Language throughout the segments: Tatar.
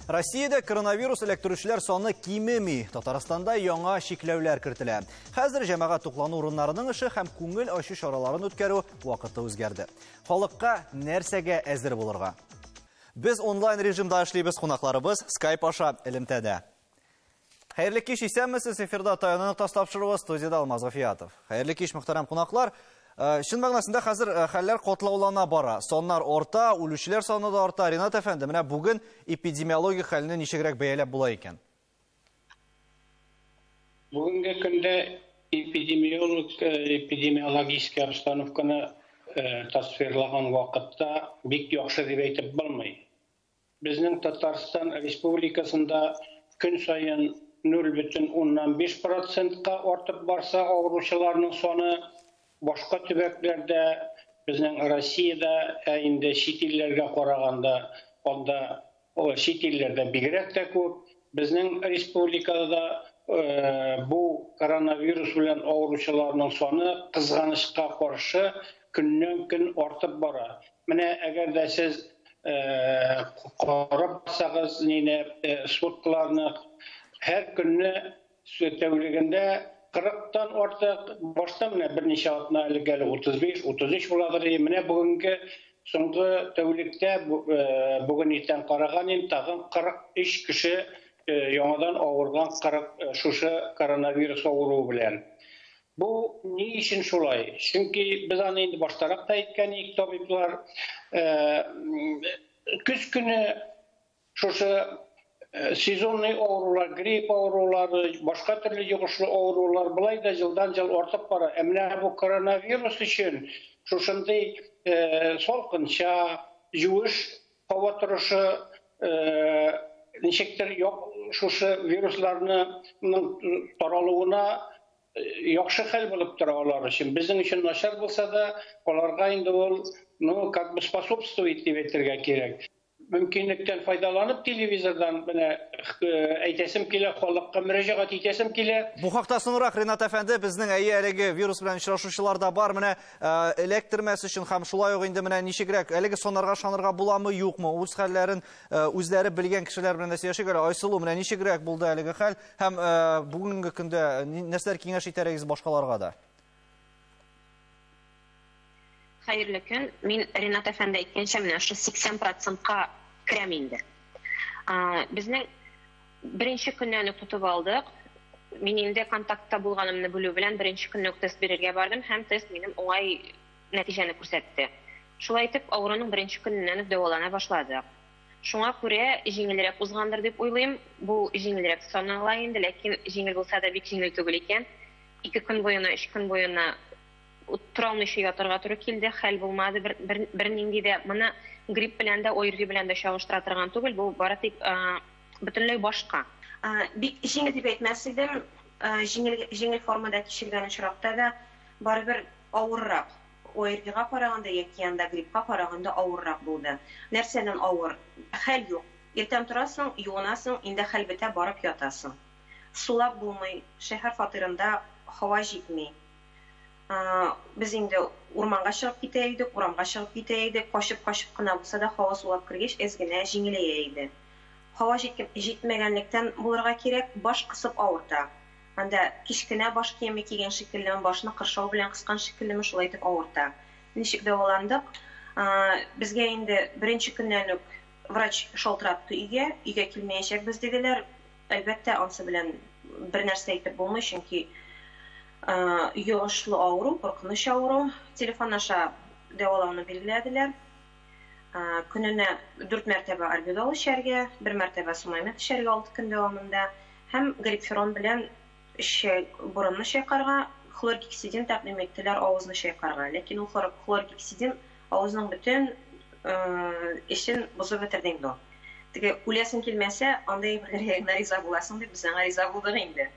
Россиядә коронавирус эләктерүчеләр саны кимеми. Татарстанда яңа чикләүләр кертелә. Хәзер җәмәгать туклану урыннарының эше һәм күңел ачу чараларын үткәрү вакыты үзгәрде. Халыкка нәрсәгә әзер булырга? Без онлайн режимда эшлибез, кунакларыбыз Skype аша элемтәдә. Хәерле кич, исәнмесез, эфирда Таяну ноктасы тапшыруы, студиядә Алмаз Гафиятов. Хәерле кич, мөхтәрәм кунаклар. Чын мәгънәсендә хәзер хәлләр катлаулана бара. Саннар арта, үлүчеләр саны да арта. Ринат әфәнде, менә бүген эпидемиологик хәлне ничегрәк бәяләп була икән? Бүгенге көндә эпидемиологический обстановканы тасвирлаган вакытта бик яхшы дип әйтеп булмый. Безнең Татарстан Республикасында көн саен 0,5%-ка артып барса авыручыларның саны, башка төбәкләрдә, безнең Россиядә, ә инде чит илләргә караганда, анда чит илләрдә бигрәк тә күп. Безнең республикада бу коронавирус белән авыручыларның саны кызганычка каршы көннән-көн артып бара. Менә әгәр дә сез карап барсагыз, нине, сводкаларны, һәр көнне тәүлегендә 40-тан артык, башта менә берничә атна элек әле 35, 33 буладыр иде. Менә бүгенге соңгы тәүлектә, бүген иртән караган идем, тагын 43 кеше яңадан авырган 40 шушы коронавирус авыруы белән. Бу ни өчен шулай? Чөнки без аны инде баштарак та әйткән идек, табиблар, көз көне шушы сезонный авырулар, грипп авырулары, башка төрле йогышлы авырулар былай да елдан-ел артып бара. Ә менә бу коронавирус өчен шушындый салкынча, юеш һава торышы ничектер шушы вирусларның таралуына яхшы хәл булып тора алар өчен. Безнең өчен начар булса да, аларга инде ул, ну, как бы способствует дип әйтергә кирәк. Мөмкинлектән файдаланып телевизордан менә әйтәсем килә, халыкка мөрәҗәгать итәсем килә. Бу хакта соңрак, Ринат әфәнде, безнең әйе әлеге вирус белән очрашучылар да бар. Менә эләктермәс өчен һәм шулай ук инде менә ничегрәк әлеге саннарга ышанырга буламы, юкмы? Үз хәлләрен үзләре белгән кешеләр белән дә сөйләшик әле. Айсылу, менә ничегрәк булды әлеге хәл һәм бүгенге көндә нәрсәләр киңәш итәр идегез башкаларга да? Хәерле көн. Мин Ринат әфәнде әйткәнчә, менә шул 80%-ка керәм инде. Безнең беренче көннән үк тотып алдык. Мин инде контактта булганымны белү белән беренче көнне үк тест бирергә бардым һәм тест минем уңай нәтиҗәне күрсәтте. Шулай итеп, авыруның беренче көненнән үк дәвалана башладык. Шуңа күрә җиңелрәк узгандыр дип уйлыйм. Бу җиңелрәк санала инде, ләкин җиңел булса да бик җиңел түгел икән. 2 көн буена, 3 көн буена тора алмыйча ятырга туры килде, хәл булмады, бер нинди дә. Моны грипп белән дә, ОРВИ белән дә чагыштыра торган түгел, бу бары тик бөтенләй башка. Бик җиңел дип әйтмәс идем, җиңел формада кичергән очракта да барыбер авыррак. ОРВИга караганда яки анда гриппка караганда авыррак булды. Нәрсәдән авыр? Хәл юк. Иртән торасың, юынасың, инде хәл бетә, барып ятасың. Сулап булмый, шәһәр фатирында һава җитми. Без инде урманга чыгып китә идек, урамга чыгып китә идек, качып-качып кына булса да һава сулап кергәч, әз генә җиңеләя иде. Һава җитмәгәнлектән булырга кирәк, баш кысып авырта. Анда кечкенә баш киеме кигән шикеллеме, башны кыршау белән кыскан шикеллеме, шулай итеп авырта. Ничек дәваландык? Безгә инде беренче көннән үк врач шалтыратты өйгә, өйгә килмәячәкбез диделәр. Әлбәттә, ансы белән бер нәрсә әйтеп булмый, чөнки йогышлы авыру, куркыныч авыру. Телефон аша дәвалауны билгеләделәр. Көненә 4 мәртәбә арбидол эчәргә, 1 мәртәбә сумамед эчәргә 6 көн дәвамында һәм грипферон белән борынны чайкарга, хлоргексидин тәкъдим иттеләр авызны чайкарга. Ләкин ул хлоргексидин авызның бөтен эчен бозып бетерде инде ул. Теге үләсең килмәсә, андый әйберләргә генә риза буласың дип без аңа риза булдык инде.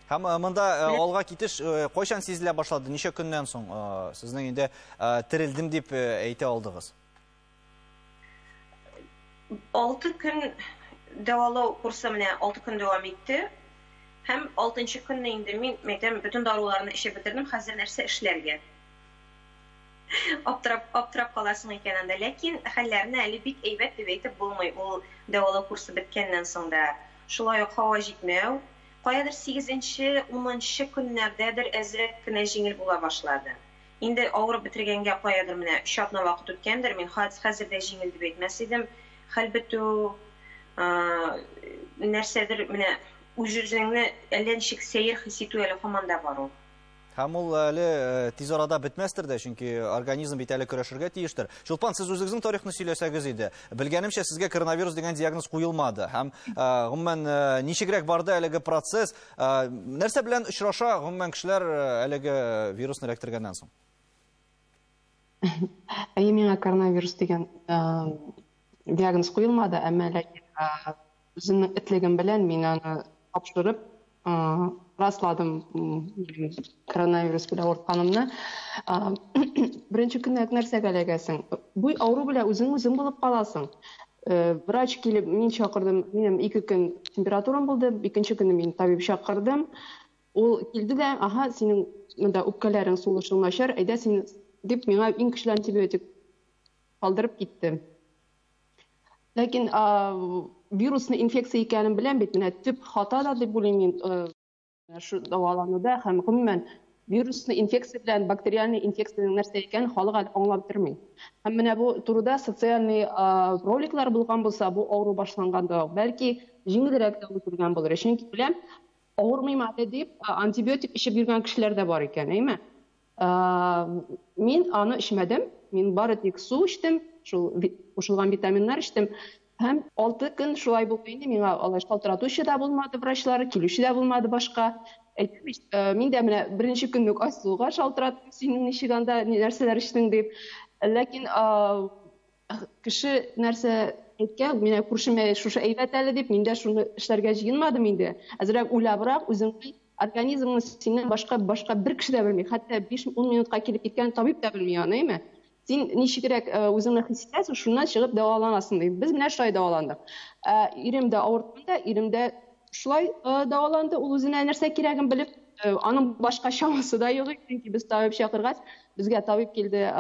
Һәм монда алга китеш кайчан сизелә башлады? Ничә көннән соң сезнең инде терелдем дип әйтә алдыгыз? 6 көн дәвалау курсы менә 6 көн дәвам итте. Һәм 6 көнне инде мин, мәйтәм, бөтен даруларны эчеп бетердем, хәзер нәрсә эшләргә? Аптырап каласың икән анда. Ләкин хәлләрне әле бик әйбәт дип әйтеп булмый. Ул дәвалау курсы беткәннән соң да. Шулай ук һава җитмәү. Каядыр 8-10 көннәрдәдер әзрәк кенә җиңел була башлады. Инде авырып бетергәнгә каядыр менә 3 атна вакыт үткәндер. Мин хәзер дә җиңел дип әйтмәс идем. Хәл бетү, нәрсәдер менә үз-үзеңне әллә ничек сәер хис итү әле һаман да бар ул. Һәм ул әле тиз арада бетмәстер дә, чөнки организм бит әле көрәшергә тиештер. Чулпан, сез үзегезнең тарихны сөйләсәгез иде. Белгәнемчә, сезгә коронавирус дигән диагноз куелмады. Һәм гомумән, ничегрәк барды әлеге процесс? Нәрсә белән очраша гомумән кешеләр әлеге вирусны эләктергәннән соң? Әйе, миңа коронавирус дигән диагноз куелмады, әмма ләкин үземнең этлегем белән мин аны тапшырып расладым коронавирус белән авыртканымны. Беренче көнне нәрсәгә эләгәсең? Бу авыру белән үзең үзең булып каласың. Врач килеп, мин чакырдым, минем 2 көн температурам булды, икенче көнне мин табиб чакырдым. Ул килде дә, аһа, синең монда үпкәләрең, сулышың начар, әйдә син дип миңа иң көчле антибиотик калдырып китте. Ләкин вирусный инфекция икәнен беләм бит, менә төп хата да дип уйлыйм мин, шу дәвалануда һәм гомумән вирусный инфекция белән бактериальный инфекциянең нәрсә икәнен халык әле аңлап тормый. Һәм менә бу турыда социальный роликлар булган булса, бу авыру башланганда, бәлки җиңелрәк тә үтелгән булыр. Чөнки беләм, авырмыйм әле дип антибиотик эчеп йөргән кешеләр дә бар икән, әйме? Мин аны эчмәдем, мин бары тик су эчтем, шул кушылган витаминнар эчтем. Һәм 6 көн шулай булды инде, миңа алай шалтыратучы да булмады врачлар, килүче дә булмады башка. Әйтәм бит, мин дә менә беренче көнне үк Айсылуга шалтыраттым, синең ничек анда, нәрсәләр эчтең дип. Ләкин кеше нәрсә әйткән, менә күршемә шушы әйбәт әле дип, мин дә шуны эшләргә җыенмадым инде. Әзрәк уйлабрак, үзеңнең организмыңны синнән башка бер кеше дә белми. Хәтта 5-10 минутка килеп киткән табиб та белми аны, әйме? Син ничегрәк үзеңне хис итәсең, шуннан чыгып дәваланасың ди. Без менә шулай дәваландык. Ирем дә авыртканда, ирем дә шулай дәваланды. Ул үзенә нәрсә кирәген белеп, аның башка чамасы да юк, чөнки без табиб чакыргач, безгә табиб килде,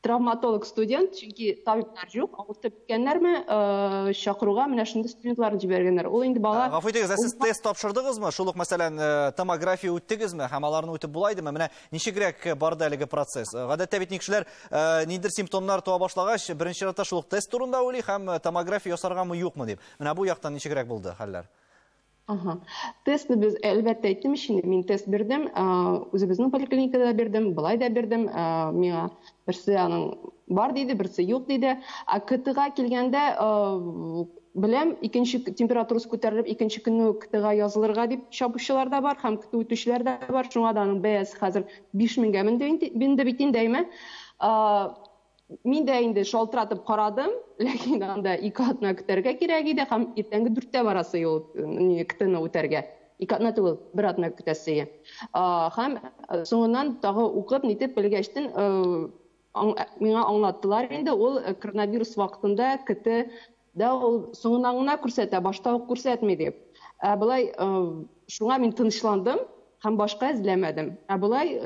травматолог студент, чөнки табиблар юк, авыртып беткәннәрме, чакыруга менә шундый студентларны җибәргәннәр. Ул инде бала Гафу итегез, ә сез тест тапшырдыгызмы? Шул ук, мәсәлән, томография үттегезме? Һәм аларны үтеп була идеме? Менә ничегрәк барды әлеге процесс? Гадәттә бит кешеләр ниндидер симптомнар туа башлагач, беренче чиратта шул ук тест турында уйлый һәм томография ясаргамы, юкмы дип. Менә бу яктан ничегрәк булды хәлләр? Ага. Тестны без әлбәттә әйттем инде, мин тест бирдем, үзебезнең поликлиникада бирдем, былай да бирдем, миңа берсе аның бар диде, берсе юк диде. Ә КТ-га килгәндә, беләм, икенче температурасы күтәрелеп, икенче көнне үк КТ-га язылырга дип чабучылар да бар һәм КТ үтүчеләр дә бар. Шуңа да аның бәясе хәзер 5000-гә менде бит инде, әйме? Мин дә инде шалтыратып карадым, ләкин анда 2 атна көтәргә кирәк иде һәм иртәнге 4-тә барасы юл, КТ-ны үтәргә. 2 атна түгел, 1 атна көтәсе. Һәм соңыннан тагы укып, нитеп белгәчтен, миңа аңлаттылар инде, ул коронавирус вакытында КТ да ул соңыннан гына күрсәтә, башта ук күрсәтми дип. Ә болай, шуңа мин тынычландым һәм башка эзләмәдем. Ә болай,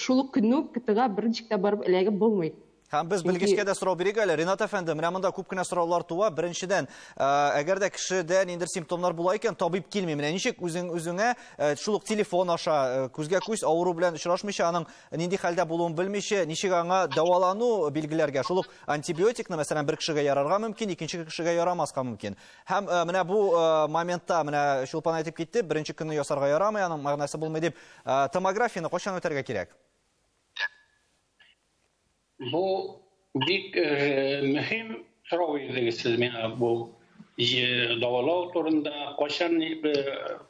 шул ук көнне үк КТ-га берничек тә барып эләгеп булмый. Һәм без Чөнки белгечкә дә сорау бирик әле. Ринат әфәнде, менә монда күп кенә сораулар туа. Беренчедән, әгәр дә кешедә ниндидер симптомнар була икән, табиб килми. Менә ничек үзеңә шул ук телефон аша, күзгә күз авыру белән очрашмыйча, аның нинди хәлдә булуын белмичә, ничек аңа дәвалану билгеләргә? Шул ук антибиотикны, мәсәлән, бер кешегә ярарга мөмкин, икенче кешегә ярамаска мөмкин. Һәм менә бу моментта, менә Чулпан әйтеп китте, беренче көнне ясарга ярамый, аның мәгънәсе булмый дип, томографияне кайчан үтәргә кирәк? Бу бик мөһим сорау бирдегез сез миңа, бу дәвалау турында, кайчан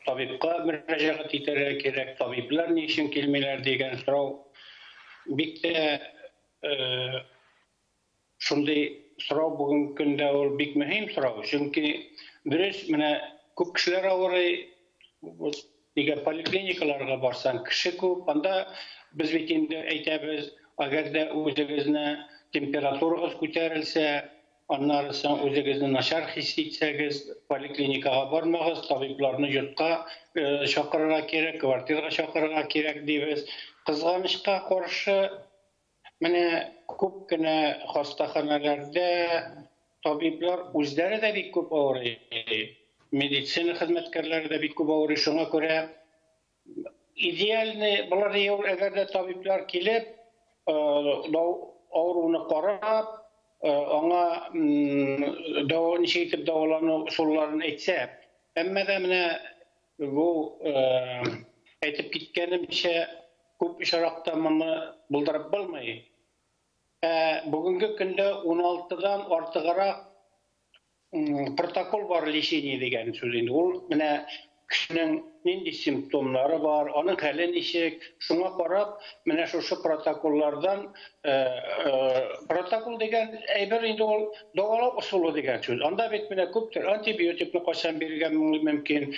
табибка мөрәҗәгать итәргә кирәк, табиблар ни өчен килмиләр дигән сорау бик тә шундый сорау бүгенге көндә ул бик мөһим сорау, чөнки дөрес, менә күп кешеләр авырый, нигә поликлиникаларга барсаң, кеше күп, анда без бит инде әйтәбез, әгәр дә үзегезне температурагыз күтәрелсә, аннары соң үзегезне начар хис итсәгез, поликлиникага бармагыз, табибларны йортка чакырырга кирәк, квартирага чакырырга кирәк дибез. Кызганычка каршы, Менә күп кенә хастаханәләрдә табиблар үзләре дә бик күп авырый. Медицина хезмәткәрләре дә бик күп авырый. Шуңа күрә идеальный булыр ел, әгәр дә табиблар килеп, авыруны карап, аңа ничек итеп дәвалану ысулларын әйтсә. Әмма дә менә бу әйтеп киткәнемчә, күп очракта моны булдырып булмый. Бүгенге көндә 16-дан артыграк протокол бар лечение дигән сүз инде. Ул менә кешенең нинди симптомнары бар, аның хәле ничек, шуңа карап, менә шушы протоколлардан, протокол дигән әйбер инде ул дәвалау ысулы дигән сүз. Анда бит менә күптер антибиотикны кайчан бирергә мөмкин,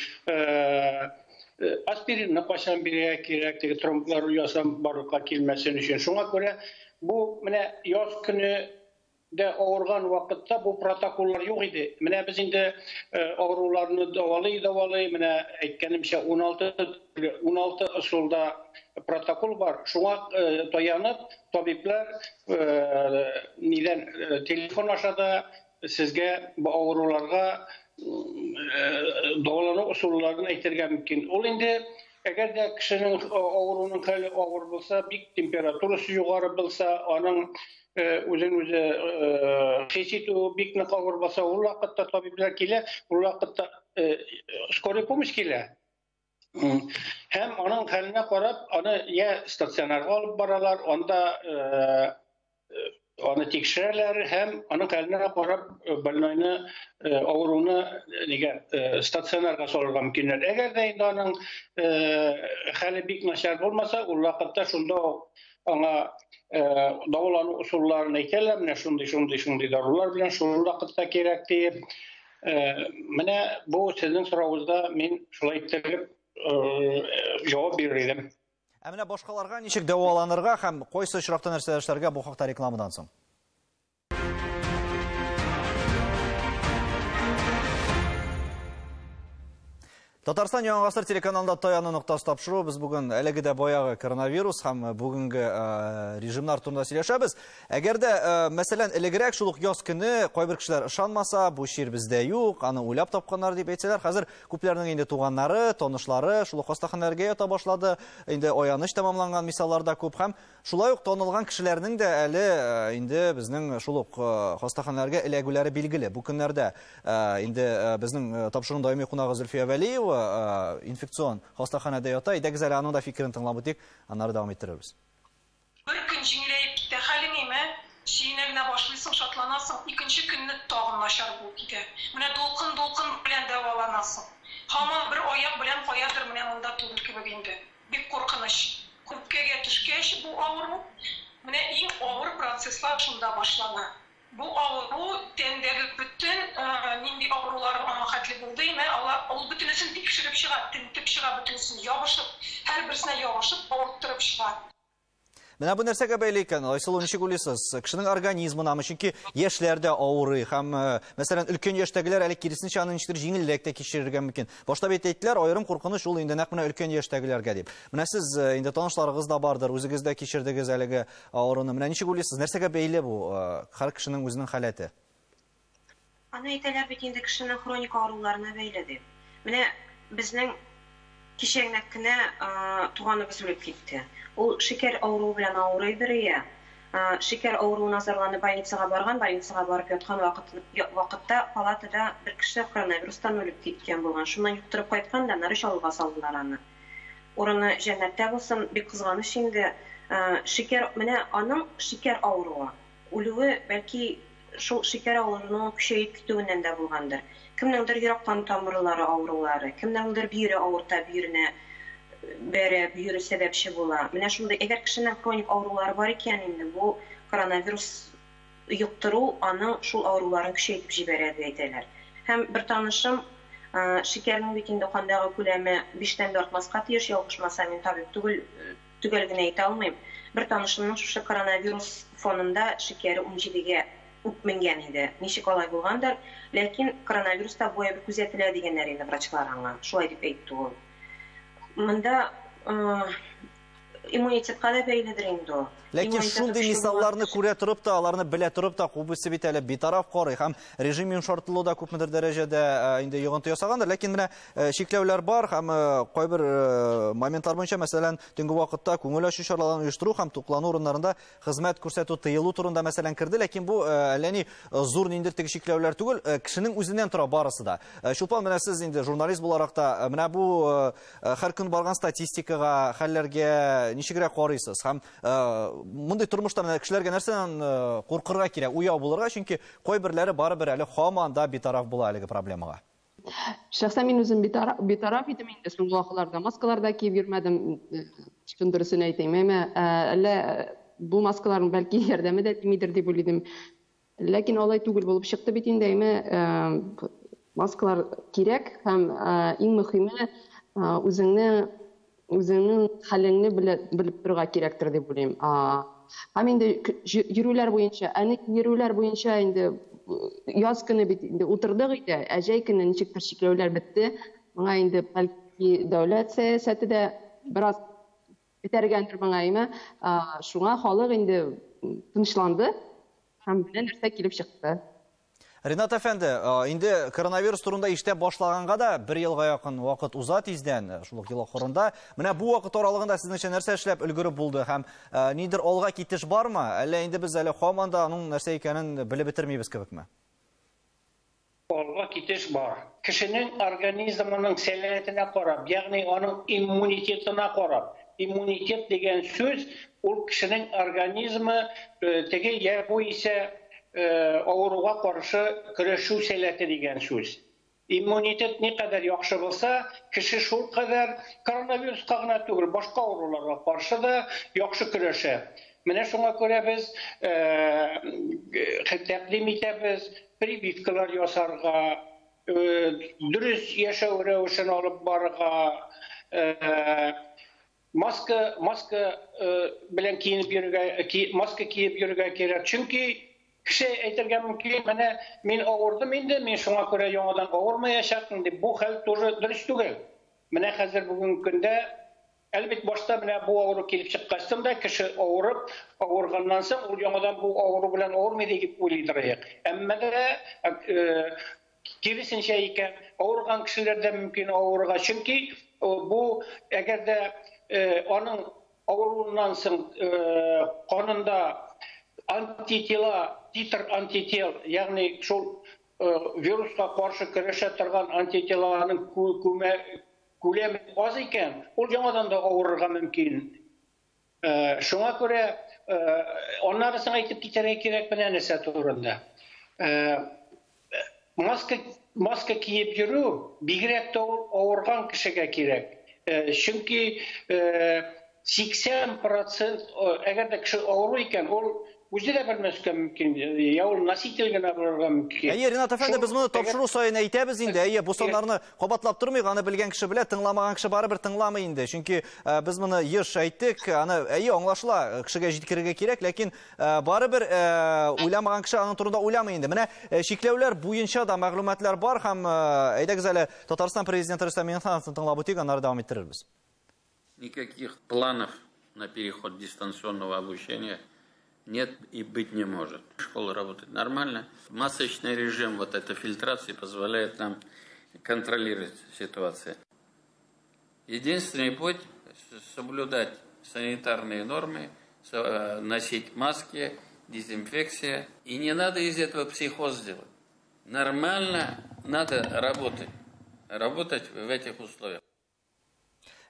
аспиринны кайчан бирергә кирәк, теге тромблар ясам барлыкка килмәсен өчен. Шуңа күрә бу менә яз көне дә авырган вакытта бу протоколлар юк иде. Менә без инде авыруларны дәвалый-дәвалый, менә әйткәнемчә 16 ысулда протокол бар. Шуңа таянып табиблар нидән телефон аша да сезгә бу авыруларга дәвалану ысулларын әйтергә мөмкин. Ул инде әгәр дә кешенең авыруның хәле авыр булса, бик температурасы югары булса, аның үзен үзе хис итү бик нык авыр булса, ул вакытта табиблар килә, ул вакытта скорый помощь килә. Һәм аның хәленә карап, аны я стационарга алып баралар, анда аны тикшерәләр һәм аның хәленә карап больнойны, авыруны нигә стационарга салырга мөмкиннәр. Әгәр дә инде аның хәле бик начар булмаса, ул вакытта шунда ук аңа дәвалану ысулларын әйтәләр, менә шундый, шундый, шундый дарулар белән шул вакытта кирәк диеп. Менә бу сезнең соравыгызга мин шулай иттереп җавап бирер идем. Ә менә башкаларга ничек дәваланырга һәм кайсы очракта нәрсәләр эшләргә, бу хакта рекламадан соң. Татарстан Яңа Гасыр телеканалында таяну ноктасы тапшыру. Без бүген әлеге дә баягы коронавирус һәм бүгенге режимнар турында сөйләшәбез. Әгәр дә, мәсәлән, элегрәк шул ук яз көне кайбер кешеләр ышанмаса, бу чир бездә юк, аны уйлап тапканнар дип әйтсәләр, хәзер күпләрнең инде туганнары, танышлары шул ук хастаханәләргә ята башлады. Инде аяныч тәмамланган мисаллар да күп һәм шулай ук танылган кешеләрнең дә әле инде безнең шул ук хастаханәләргә эләгүләре билгеле. Бу көннәрдә инде безнең тапшыруның даими кунагы Зөлфия Вәлиева инфекцион хастаханәдә ята. Әйдәгез әле аның да фикерен тыңлап үтик, аннары дәвам иттерербез. Бер көн җиңеләеп китә хәлең, име? Сөенә генә башлыйсың, шатланасың, икенче көнне тагын начар булып китә. Менә дулкын-дулкын белән дәваланасың. Һаман бер аяк белән каядыр менә монда түгел кебек инде. Бик куркыныч. Үпкәгә төшкәч бу авыру, менә иң авыр процесслар шунда башлана. Бу авыру тәндәге бөтен нинди авырулар аңа хәтле булды, име, алар ул бөтенесен тикшереп чыга, тентеп чыга, бөтенесен ябышып, һәрберсенә ябышып, авырттырып чыга. Менә бу нәрсәгә бәйле икән, Айсылу, ничек уйлыйсыз? Кешенең организмынамы? Чөнки яшьләр дә авырый һәм, мәсәлән, өлкән яшьтәгеләр әле киресенчә аны ничектер җиңелрәк тә кичерергә мөмкин. Башта бит әйттеләр, аерым куркыныч ул инде нәкъ менә өлкән яшьтәгеләргә дип. Менә сез инде танышларыгыз да бардыр, үзегез дә кичердегез әлеге авыруны. Менә ничек уйлыйсыз, нәрсәгә бәйле бу, һәр кешенең үзенең халәте? Аны әйтәләр бит инде кешенең хроник авыруларына бәйле дип. Менә безнең кичәгенәк кенә туганыбыз үлеп китте. Ул шикәр авыруы белән авырый бер. Шикәр авыруына зарланып больницага барган, больницага барып яткан вакытта палатада бер кеше коронавирустан үлеп киткән булган. Шуннан йоктырып кайткан да, аннары Чаллыга салдылар аны. Урыны җәннәттә булсын, бик кызганыч инде. Шикәр, менә аның шикәр авыруы. Үлүе бәлки шул шикәр авыруының көчәеп китүеннән дә булгандыр. Кемнеңдер йөрәк кан тамырлары авырулары, кемнеңдер бөере авырта, бөеренә бәрә, бөере сәбәпче була. Менә шундый, әгәр кешенең хроник авырулары бар икән инде, бу коронавирус йоктыру аның шул авыруларын көчәйтеп җибәрә дип әйтәләр. Һәм бер танышым, шикәрнең бит инде кандагы күләме биштән дә артмаска тиеш, ялгышмасам, мин табиб түгел, төгәл генә әйтә алмыйм. Бер танышымның шушы коронавирус фонында шикәре унҗидегә үк менгән иде. Ничек алай булгандыр, ләкин коронавируста бу әйбер күзәтелә дигәннәр инде врачлар аңа. Шулай дип әйтте ул. Монда Иммунитетка да бәйледер инде ул. Ләкин шундый мисалларны күрә торып та, аларны белә торып та, күбесе бит әле битараф карый һәм режим йомшартылу да күпмедер дәрәҗәдә инде йогынты ясагандыр. Ләкин менә чикләүләр бар һәм кайбер моментлар буенча, мәсәлән, төнге вакытта күңел ачу чараларын оештыру һәм туклану урыннарында хезмәт күрсәтү тыелу турында, мәсәлән, керде. Ләкин бу әллә ни зур ниндидер теге чикләүләр түгел, кешенең үзеннән тора барысы да. Чулпан, менә сез инде журналист буларак та, менә бу һәр көн барган статистикага, хәлләргә ничегрәк карыйсыз? Һәм мондый тормышта менә кешеләргә нәрсәдән куркырга кирәк, уяу булырга, чөнки кайберләре барыбер әле һаман да битараф була әлеге проблемага. Шәхсән мин үзем битараф идем инде, соңгы вакытларда маскалар да киеп йөрмәдем, чын дөресен әйтәм. Әмма әллә бу маскаларның бәлки ярдәме дә тимидер дип уйлыйм. Ләкин алай түгел булып чыкты бит инде, әмма маскалар кирәк һәм иң мөһиме үзеңнең хәлеңне белеп торырга кирәктер дип уйлыйм. Һәм инде йөрүләр буенча, әне йөрүләр буенча инде яз көне бит инде утырдык өйдә, ә җәй көне ничектер чикләүләр бетте. Моңа инде бәлки дәүләт сәясәте дә бераз этәргәндер моңа, әйме. Шуңа халык инде тынычланды һәм менә нәрсә килеп чыкты. Ринат әфәнде, инде коронавирус турында ишетә башлаганга да бер елга якын вакыт уза тиздән, шул ук ел ахырында. Менә бу вакыт аралыгында сезнеңчә нәрсә эшләп өлгереп булды һәм нидер алга китеш бармы? Әллә инде без әле һаман да аның нәрсә икәнен белеп бетермибез кебекме? Алга китеш бар. Кешенең организмының сәләтенә карап, ягъни аның иммунитетына карап. Иммунитет дигән сүз ул кешенең организмы теге я бу исә авыруга каршы көрәшү сәләте дигән сүз. Иммунитет никадәр яхшы булса, кеше шул кадәр коронавируска гына түгел, башка авыруларга каршы да яхшы көрәшә. Менә шуңа күрә без тәкъдим итәбез прививкалар ясарга, дөрес яшәү рәвешен алып барырга, маска белән киенеп йөрергә, маска киеп йөрергә кирәк. Чөнки кеше әйтергә мөмкин, менә мин авырдым инде, мин шуңа күрә яңадан авырмаячакмын дип, бу хәл тоже дөрес түгел. Менә хәзер бүгенге көндә, әлбәттә, башта менә бу авыру килеп чыккачтан да кеше авырып, авырганнан соң ул яңадан бу авыру белән авырмый дип уйлыйдыр. Әмма дә киресенчә икән, авырган кешеләр дә мөмкин авырырга, чөнки бу әгәр дә аның авыруыннан соң канында антитела, титр антител, ягъни шул вируска каршы көрәшә торган антителаның күләме аз икән, ул яңадан да авырырга мөмкин. Шуңа күрә аннары соң әйтеп китәргә кирәк менә нәрсә турында. Маска киеп йөрү бигрәк тә ул авырган кешегә кирәк. Чөнки 80% әгәр дә кеше авыру икән, ул үзе дә белмәскә мөмкин, я ул носитель генә булырга мөмкин. Әйе, Ринат әфәнде, без моны тапшыру саен әйтәбез инде. Әйе, бу саннарны кабатлап тормыйк, аны белгән кеше белә, тыңламаган кеше барыбер тыңламый инде. Чөнки без моны еш әйттек, аны әйе, аңлашыла, кешегә җиткерергә кирәк, ләкин барыбер уйламаган кеше аның турында уйламый инде. Менә чикләүләр буенча да мәгълүматлар бар һәм әйдәгез әле Татарстан президенты Рөстәм Миңнехановны тыңлап үтик, аннары дәвам иттерербез. Никаких планов на переход дистанционного обучения нет и быть не может. Школа работает нормально. Масочный режим, вот эта фильтрация позволяет нам контролировать ситуацию. Единственный путь — соблюдать санитарные нормы, носить маски, дезинфекция. И не надо из этого психоз делать. Нормально надо работать. Работать в этих условиях.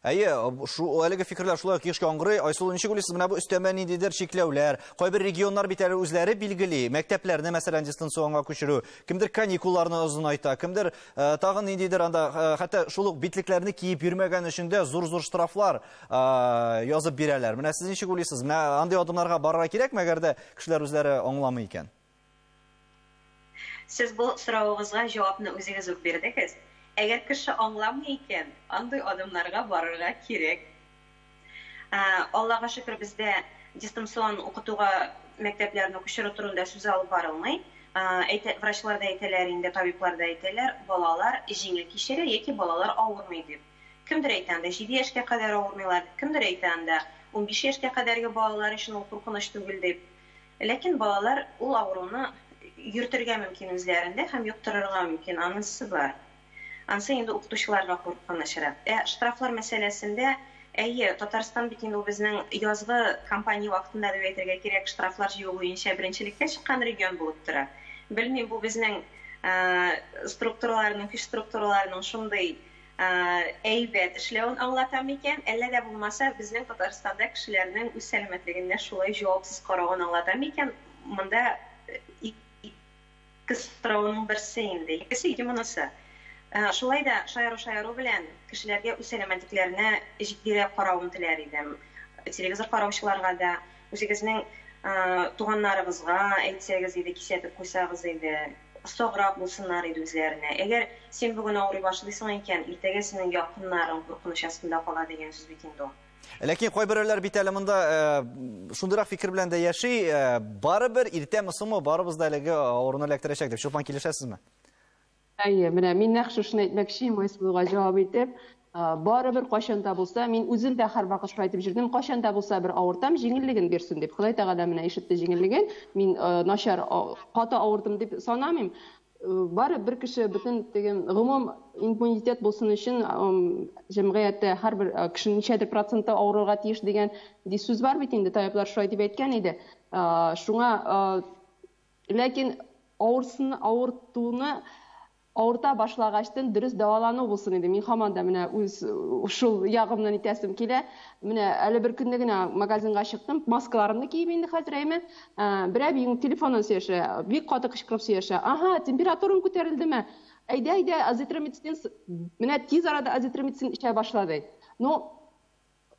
Әйе, шу әлеге фикерләр шулай ук еш яңгырый. Айсылу, ничек уйлыйсыз, менә бу өстәмә ниндидер чикләүләр, кайбер регионнар бит әле үзләре билгели, мәктәпләрне, мәсәлән, дистанционга күчерү, кемдер каникулларны озынайта, кемдер тагын ниндидер анда, хәтта шул ук битлекләрне киеп йөрмәгән өчен дә зур-зур штрафлар язып бирәләр. Менә сез ничек уйлыйсыз, менә андый адымнарга барырга кирәкме, әгәр дә кешеләр үзләре аңламый икән? Сез бу соравыгызга җавапны үзегез үк бирдегез. Әгәр кеше аңламый икән, андый адымнарга барырга кирәк. Аллага шөкер, бездә дистанцион укытуга мәктәпләрне күчерү турында сүз алып барылмый. Врачлар да әйтәләр инде, табиблар да әйтәләр, балалар җиңел кичерә яки балалар авырмый дип. Кемдер әйтә анда 7 яшькә кадәр авырмыйлар, кемдер әйтә анда 15 яшькә кадәрге балалар өчен ул куркыныч түгел дип. Ләкин балалар ул авыруны йөртергә мөмкин үзләрендә һәм йоктырырга мөмкин, анысы бар. Анысы инде укытучыларга куркынычрак. Ә штрафлар мәсьәләсендә, әйе, Татарстан бит инде безнең язгы кампания вакытында дип әйтергә кирәк, штрафлар җыю буенча беренчелеккә чыккан регион булып тора. Белмим, бу безнең структураларның, көч структураларының шундый әйбәт эшләвен аңлата микән, әллә дә булмаса безнең Татарстанда кешеләрнең үз сәламәтлегенә шулай җавапсыз каравын аңлата микән? Монда ике сорауның берсе инде, икесе ике монысы. Шулай да шаяру-шаяру белән кешеләргә үз сәламәтлекләренә җитдирәк каравын теләр идем. Телевизор караучыларга да, үзегезнең туганнарыгызга әйтсәгез иде, кисәтеп куйсагыз иде, саграк булсыннар иде үзләренә. Әгәр син бүген авырый башлыйсың икән, иртәгә синең якыннарың куркыныч астында кала дигән сүз бит инде ул. Ләкин кайберәүләр бит әле монда шундыйрак фикер белән дә яши, барыбер иртәме соңмы барыбыз да әлеге авыруны эләктерәчәк дип. Чулпан, килешәсезме? Әйе, менә мин нәкъ шушыны әйтмәкче идем, Айсылуга җавап итеп. Барыбер кайчан да булса, мин үзем дә һәрвакыт шулай әйтеп йөрдем, кайчан да булса бер авыртам, җиңеллеген бирсен дип. Ходай Тәгалә менә ишетте җиңеллеген, мин начар, каты авырдым дип санамыйм. Бары бер кеше бөтен теге гомум иммунитет булсын өчен җәмгыятьтә һәрбер кешенең ничәдер проценты авырырга тиеш дигән ди сүз бар бит инде, табиблар шулай дип әйткән иде. Шуңа, ләкин авыртуны авырта башлагачтын дөрес дәвалану булсын иде. Мин һаман да менә үз шул ягымнан итәсем килә. Менә әле бер көнне генә магазинга чыктым, маскаларымны киеп инде хәзер әйме. Бер әбиең телефоннан сөйләшә, бик каты кычкырып сөйләшә. Ага, температураң күтәрелдеме? Әйдә, әйдә, азитромицин, менә тиз арада азитромицин эчә башлады. Но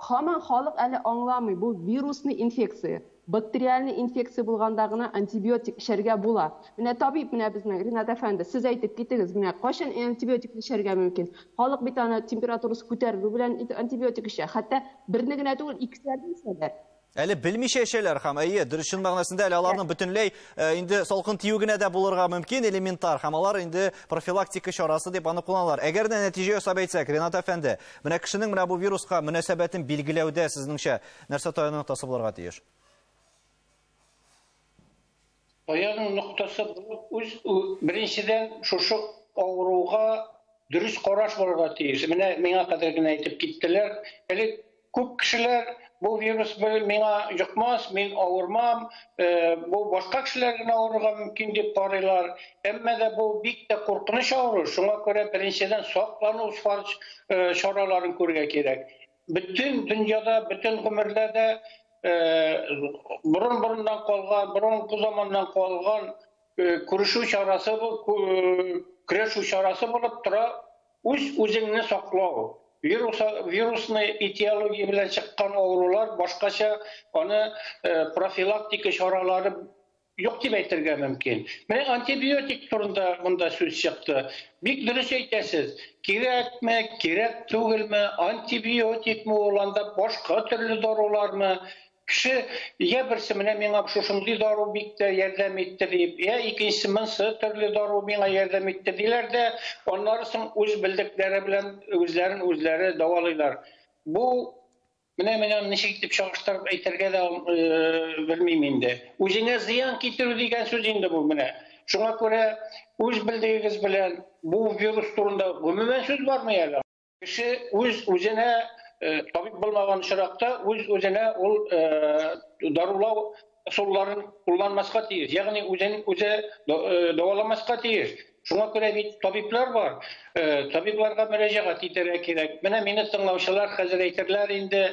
һаман халык әле аңламый, бу вирусный инфекция. Бактериальный инфекция булганда гына антибиотик эчәргә була. Менә табиб, менә безнең Ринат әфәнде, сез әйтеп китегез, менә кайчан антибиотик эчәргә мөмкин? Халык бит аны температурасы күтәрелү белән антибиотик эчә. Хәтта берне генә түгел, икесәрне эчәләр. Әле белмичә эчәләр һәм әйе, дөрес чын мәгънәсендә әле аларның бөтенләй инде салкын тию генә дә булырга мөмкин, элементар, һәм алар инде профилактика чарасы дип аны кулланалар. Әгәр дә нәтиҗә ясап әйтсәк, Ринат әфәнде, менә кешенең менә бу вируска мөнәсәбәтен билгеләүдә сезнеңчә нәрсә таяну ноктасы булырга тиеш? Таяну ноктасы булып, үз беренчедән шушы авыруга дөрес караш булырга тиеш. Менә миңа кадәр генә әйтеп киттеләр. Әле күп кешеләр бу вирус миңа йокмас, мин авырмам, бу башка кешеләр генә авырырга мөмкин дип карыйлар. Әмма дә бу бик тә куркыныч авыру. Шуңа күрә беренчедән саклану чараларын күрергә кирәк. Бөтен дөньяда, бөтен гомерләрдә борын-борыннан калган, борынгы заманнан калган күрешү чарасы бу, көрәшү чарасы булып тора үз үзеңне саклау. Вирусный этиология белән чыккан авырулар башкача аны профилактика чаралары юк дип әйтергә мөмкин. Менә антибиотик турында монда сүз чыкты. Бик дөрес әйтәсез. Кирәкме, кирәк түгелме, антибиотикмы ул, анда башка төрле дарулармы? Кеше я берсе менә миңа шушындый дару бик тә ярдәм итте дип, я икенчесе монсы төрле дару миңа ярдәм итте диләр дә, аннары соң үз белдекләре белән үзләрен үзләре дәвалыйлар. Бу менә мин аны ничек итеп чагыштырып әйтергә дә белмим инде. Үзеңә зыян китерү дигән сүз инде бу менә. Шуңа күрә үз белдегегез белән бу вирус турында гомумән сүз бармый әле. Кеше үз үзенә табиб булмаган очракта үз үзенә ул дарулау ысулларын кулланмаска тиеш, ягъни үзен үзе дәваламаска тиеш. Шуңа күрә бит табиблар бар. Табибларга мөрәҗәгать итәргә кирәк. Менә мине тыңлаучылар хәзер әйтерләр инде,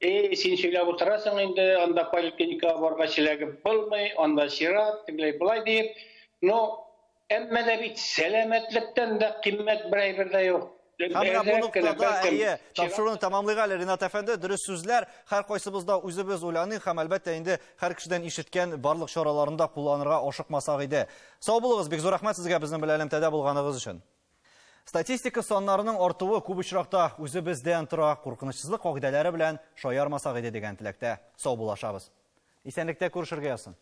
эй, син сөйләп утырасың инде, анда поликлиникага баргач эләгеп булмый, анда чират, тегеләй болай диеп. Но әмма дә бит сәламәтлектән дә кыйммәт бер әйбер дә юк. Һәм менә бу ноктада, әйе, тапшыруны тәмамлыйк әле, Ринат әфәнде. Дөрес сүзләр, һәр кайсыбызда үзебез уйланыйк һәм әлбәттә инде һәр кешедән ишеткән барлык чараларын да кулланырга ашыкмасак иде. Сау булыгыз, бик зур рәхмәт сезгә безнең белән элемтәдә булганыгыз өчен. Статистика саннарының артуы күп очракта үзебездән тора, куркынычсызлык кагыйдәләре белән шаярмасак иде дигән теләктә сау булашабыз. Исәнлектә күрешергә язсын.